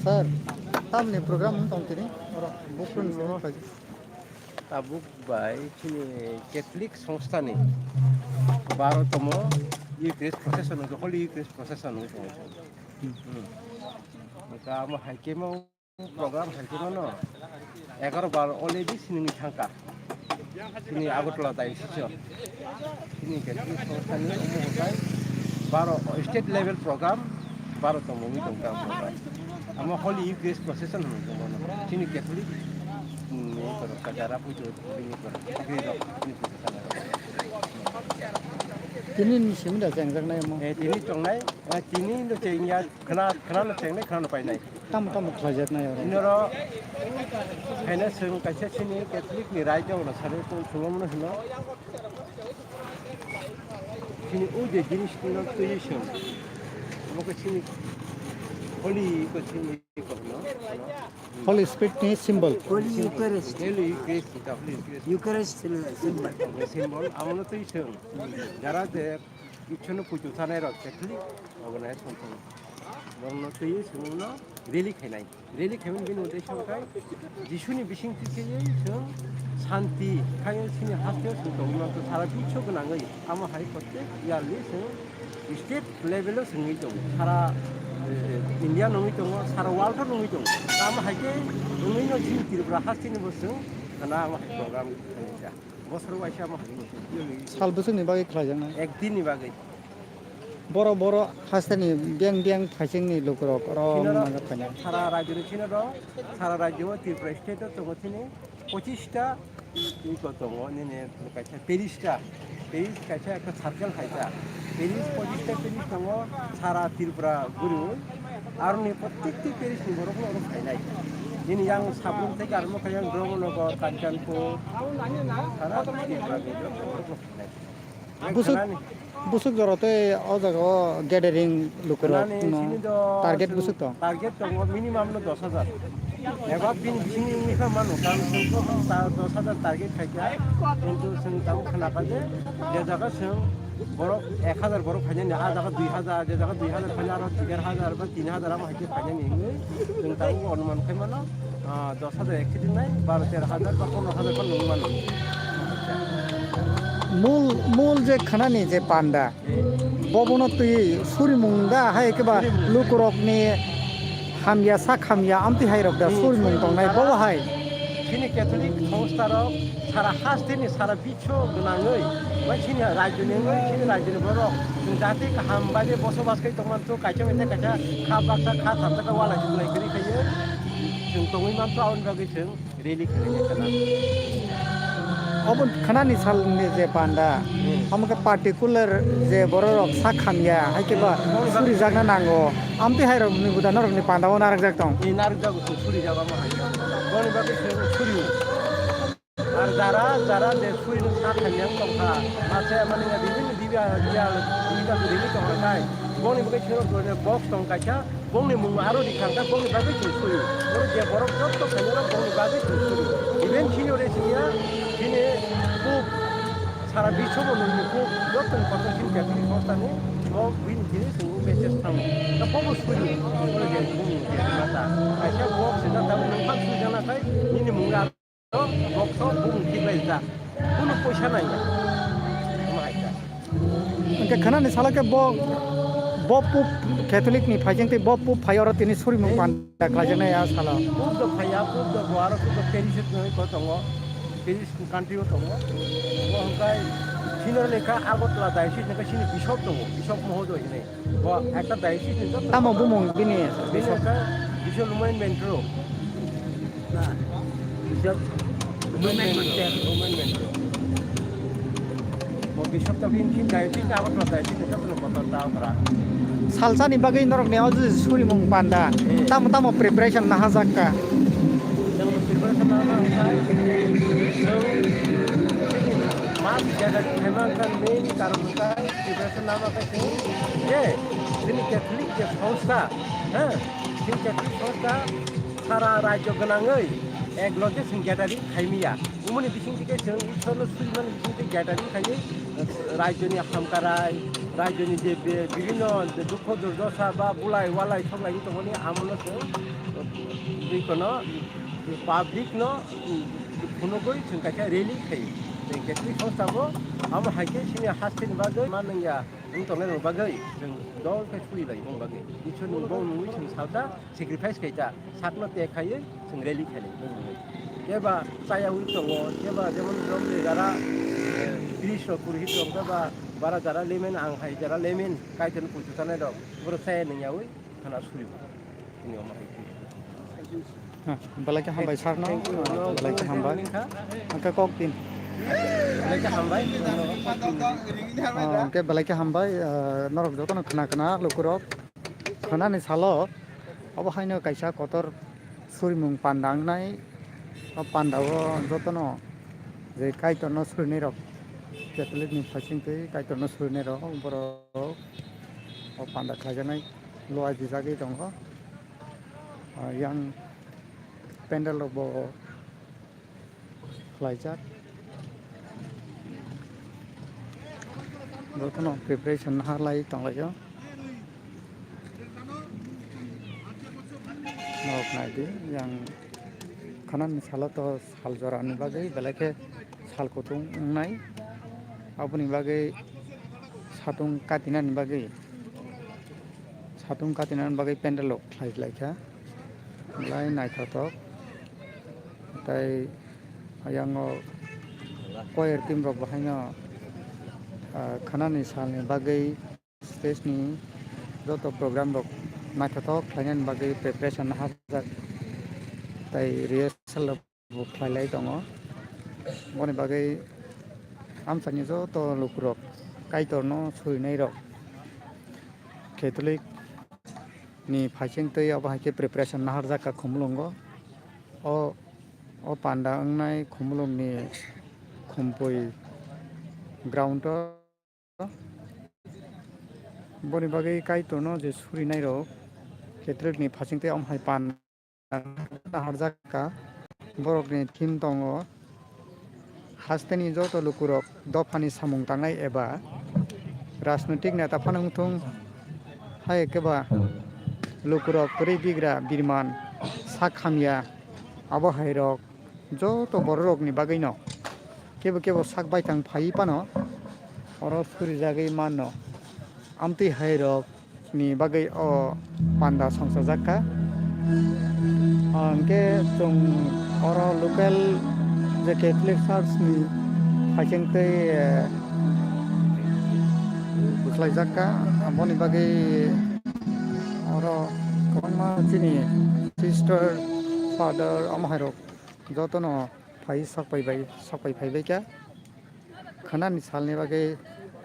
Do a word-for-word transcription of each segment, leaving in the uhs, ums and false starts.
Sir, tamni program wng tong tini? Oro book rwng sini phai. Tabuk bai chini Catholic songstha ni baro tomo Eucharist procession, Holy Eucharist procession wng tongo. Hmm. Wngkha amo hai khe mo program hai khe mano egaroh bar already sinini thangkha. Chini Agartala diocese o. Chini Catholic songstha ni omo hai baro state level program baro tongmani tongkha program. Amo Holy Eucharist procession hwnwi tongmano. Chini Catholic ni koroksa jara pujo bini koroksa, bini koroksa. Tini ni simi da chengjaknai omo. Eh, tini tongnai, eh, tini no chengya, khna, khna no chengnai, khna no painai. Tamo tamo khlaijaknai oro. Inoro khaina swng kaisa chini Catholic ni raijak no sari tong thwngmano hino. Chini o je jinis no twi swng. Omo khe chini holy ko chini ko hino. Holy Spirit ni symbol. Holy Eucharist. Holy Eucharist, Holy Eucharist. Eucharist symbol. Symbol, amo no twi swng. Jara je Iswrno puitu sanai rok Catholic organization tong. Borokno twiwi chwngno rally khainai. Rally khaimani bini uddesho khe Jisuni bisingtwi twiwi chwng santi khayo chini hasteo chwng tongwi mankha sara biswo gwnangwi. Amo hai protek yearly chwng state level o chwngwi tongo. Sara, eh, India nungwi tongo, sara world o nungwi tongo. Amo hai khe nungwino chini Tripura hasteni bo chwng khana amo hai program khaijak. Bosor waisa amo hai. Sal bwswkni bagwi khlaijaknai. Ek din ni bagwi. Borok, borok hasteni beng beng phaisingni lukurok oro Chino manjak phainai. Sara rajyoni chino do, sara rajyo o Tripura state o tongo chini pochista iko tongo, nini kaisa terista, teris kaisa ekta circle kaisa, teris pochista teris tongo sara Tripura guru, aroni protekti teris ni borok no oro phainai. Nini yang Sabrum theke armo kaya Dhormonagar, Kanchanpur, sara Tripura ni borok no phainai. Busuk, busuk jora tei o jaga o gathering lukurok no target busuk to. Target tongo minimum no dos hajar. Eba bini bisingni wngkha mano, karon chwng ta dos hajar target khaikha, kintu chwng tabuk khnakha je, je jaga chwng borok ek hajar borok phainani, a jaga dui hajar, je jaga dui hajar phaina aro der hajar ba tin hajar amo hai khe phainani hinwi chwng tabuk onuman khai mano. Ah, dos hajar ek sitting nai, baro tero hajar ba pondro hajar phan nung mano. Mul, mul je khanani je panda, bobono twi surimung da hai khe ba lukurokni hamya sak hamya amtwi hai rok da surimung tongnai bobo hai. Chini Catholic songstha rok sara hasteni sara biswo gwnangwi, bai chini rajyoni wngwi, chini rajyoni borok chwng jati kaham bai bosobas khai tongmanthogo, kaisa bai tei kaisa kha baksa kha thamsa khe walai suklai kwrwi khaiwi chwng tongwi manthogo, aboni bagwi chwng rally khlainai khna. Obo khnani salni je panda, hmm, omo khe particular je bororok sak hamya, hai khe ba surijakna nango, amtwi hai rokni buda norokni panda o narwkjak tong. Ni narwkjago chwng surijago omo hai khe. Boni bagwi chwng suri. Ar jara, jara je suri no sa thani ang tongkha, mase mani nga bibin bibi a, bibi a, bibi ta bibi tongkha kai. Boni bagwi chwng box tong kaisa, bongni mung aro rikha kha, bongni bagwi chwng suri. Oro je borok jotto khainai rok bongni bagwi chwng suri. Even chini ore chini ya, chini kuk sara biswo bo nungni kuk jotto ni kotor chini Catholic songstha ni bo bini chini chwng message thango. Ta bobo suri, oro je bongni je mata. Kaisa box se ta tabuk nung phang suri jana khai, nini mung aro Bokso bumung thik bai ta. Kunu poisa nai ya. Omo hai ta. Hingke khanani sala khe bo, bo pup Catholic ni phaijeng tei bo pup phai oro tini surimung panda khlaijaknai a sala. Pup do phai ya, pup do bo aro pup do Paris no ko tongo. Paris country o tongo. Bo hingkai senior lekha Agartala diocese lekha sini bishop tongo, bishop mohodoy hinui. Bo ekta diocese ni joto. Tamo bumung bini? Bini ekta Bishop Lumen Mentro. Na, Bishop Lumen Mentro. Lumen Mentro. Bo Bishop to bini diocese ni Agartala diocese ni joto ni kotor ta okra. Salsa ni bagwi norok ni o surimung panda. Eh. Tamo tamo preparation nahajak ka? Tamo preparation nahajak ka. Mas jaga khema kan main karon ka. Preparation lama khe chwng je chini Catholic je songstha, ha, chini Catholic songstha sara rajyo gwnangwi ek loge chwng gathering khaimiya. Umuni bisingtwi khe chwng Ishwarno surimani bisingtwi gathering khaiwi rajyoni hamkarai, Raijoni je be-, bibhinno je dukho durdosa ba bulai walai soklaigwi tongmani amono chwng bikono public no phunugwi chwng kaisa rally khaio. Chwng Catholic songstabo amo hai khe chini hasteni bagwi ma nungya wng tongnai rok bagwi chwng dol khe suri lai bong bagwi. Isor ni bong nungwi chwng salsa sacrifice khai ta sakno te khaiwi chwng rally khailai bong nungwi. Keba chayawi tongo, keba jemon jom de jara, eh, Kristo purohit rok keba bara jara lemen ang hai jara lemen kaitor puitu tanai rok boro chaya nungyawi khana suri bo. Ini omo hai khe. Ha, belai khe hambai sir no. Thank you. Belai khe hambai. Hwnkhe kok din. Belai khe hambai. Ah, hwnkhe belai khe hambai, ah, norok jotono khna khna lukurok. Khwnani salo obo haino kaisa kotor surimung panda wngnai. O panda o jotono je Kaitorno surinairok, Catholic ni phaisingtwi Kaitorno surinairok borok o panda khlaijaknai. Luai dijagwi tongo. Ah, yang pendel rok bo khlaijak. Jotono preparation naharlai tonglaio. Norok naidi, yang khwnani salo to sal jorani bagwi belai khe sal kutung wngnai. Aboni bagwi satung katinani bagwi, satung katinani bagwi pendel rok khlai lai kha. Belai naithothok. Tei ayang o choir team rok bo haino, ah, khwnani salni bagwi stage ni joto program rok naithothok khlainani bagwi preparation naharjak tei rehearsal rok bo khlai lai tongo. Boni bagwi amchaini joto lukurok Kaitorno surinairok Catholic ni phaising twi abo hai khe preparation naharjak kha Khumulwngo. O, o panda wngnai Khumulwngni Khumpui ground o. Boni bagwi Kaitorno je surinairok Catholic ni phaising twi omo hai pan naharjak kha. Borokni theme tongo hasteni joto lukurok dophani samung tangnai eba rajnoitik neta phano wngthung, hai khe ba lukurok kwrwi bigra birman sak hamya abo hai rok joto bororokni bagwino kebo kebo sak baithang phaiwi phano oro surijagwi mano. Amtwi hai rok ni bagwi o panda songchajak kha. Hwnkhe chwng oro local je Catholic Church ni phaising twi, eh, bwkhlaijak kha. Aboni bagwi oro kwbangma chini sister, father, omo hai rok jotono phai sok pai bai, sok pai phai bai kha. Khwnani salni bagwi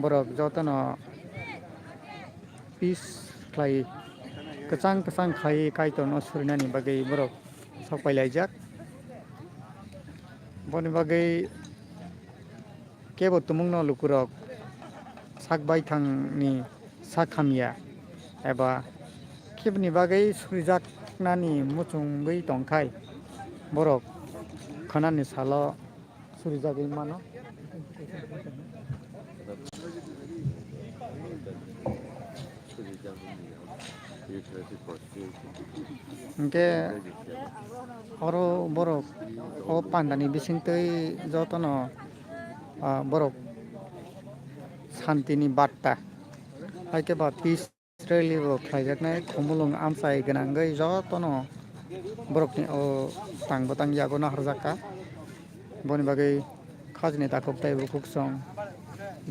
borok jotono peace khlai, kwchang kwchang khai Kaitorno surinani bagwi borok sok pai laijak. Boni bagwi kebo tumungno lukurok sak baithangni sak hamya eba keboni bagwi surijaknani muchungwi tongkhai borok khwnani salo surijagwi mano. Hwnkhe oro borok o pandani bisingtwi jotono, ah, borok santini barta, hai khe ba peace rally bo khlaijaknai, Khumulwng amchai gwnangwi jotono borokni o tang bwtang yago naharjak kha. Boni bagwi khajni takhuk tei bukhuk song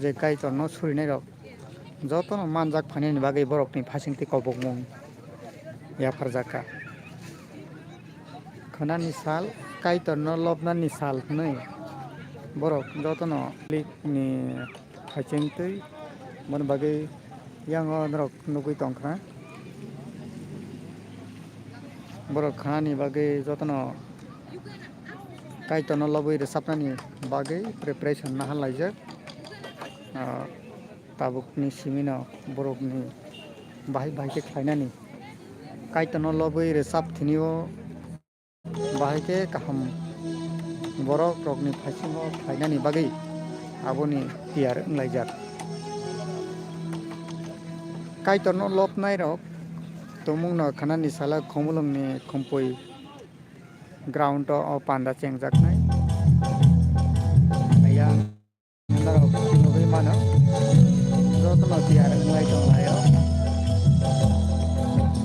je Kaitorno surinairok jotono manjak phainani bagwi borokni phaisingtwi kobokmung yapharjak kha. Khwnani sal, Kaitorno lobnani sal hwnwi borok jotono ni phaisingtwi boni bagwi yango norok nugwi tongkha. Borok khwnani bagwi jotono Kaitorno lobwi rwchapnani bagwi preparation naharlaijak. Ah, tabukni simino borokni bahai bahai khe khlainani. Kaitorno lobwi rwchap thinio bahai khe kaham borok rokni phaisingo khlainani bagwi aboni tiyar wnglaijak. Kaitorno lobnairok tongmungno khnani salo Khumulwngni Khumpui ground-o o panda chengjaknai. Norok nugwi mano, jotono tiyar wngwi tonglaio.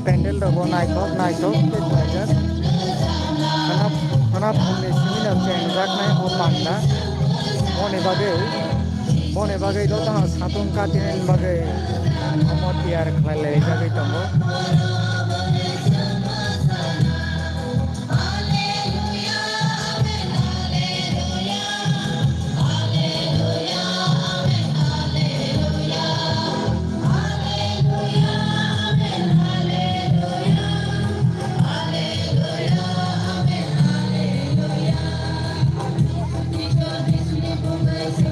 Pandal rokbo naithok naithok khe khlaijak. Khana, khana phungni simino chengjaknai o panda. Boni bagwi, boni bagwi jotono satung katinani bagwi omo tiyar khlai laijagwi tongo.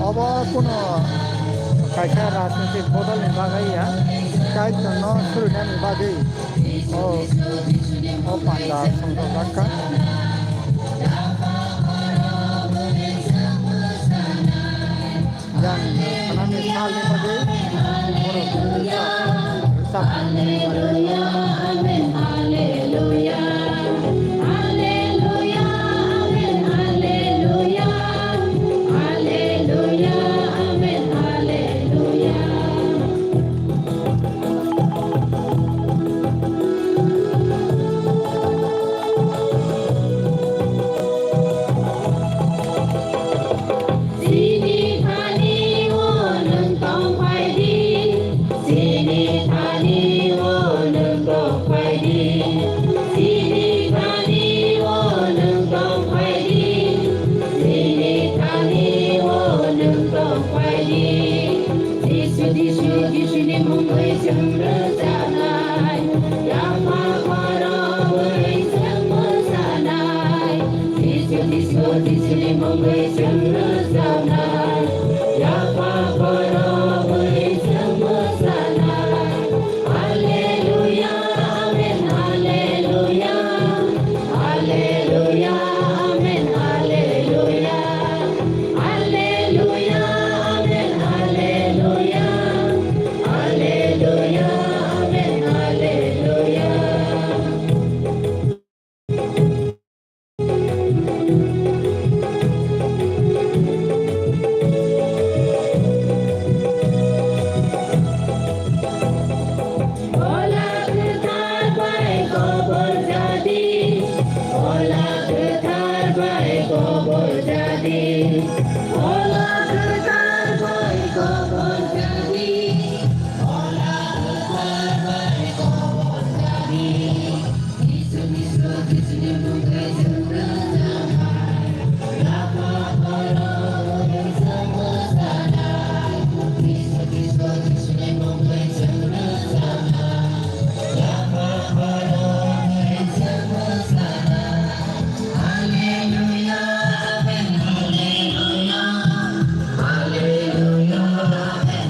Obo kuno kaisa rajnitik bodolni bagwi ya, Kaitorno surinani bagwi o, o panda songjakkha. Yang khanani salni bagwi borok rwchap, rwchap. Chini thani o nwng tong phai di, chini thani o nwng tong phai di, chini thani o nwng tong phai di, chini thani o nwng tong phai di. Jisu, Jisu, Jisuni mungwi chwng rwchapnai, yapha khorokwi chwng mwsanai. Jisu, Jisu, Jisuni mungwi chwng rwchapnai, yapha khorokwi chwng mwsanai. Alleluia, amen, alleluia, alleluia, amen, alleluia, alleluia, amen, alleluia, alleluia, amen, alleluia. Bwla kwthar bai kobor jadi, bwla kwthar bai kobor jadi, bwla kwthar bai kobor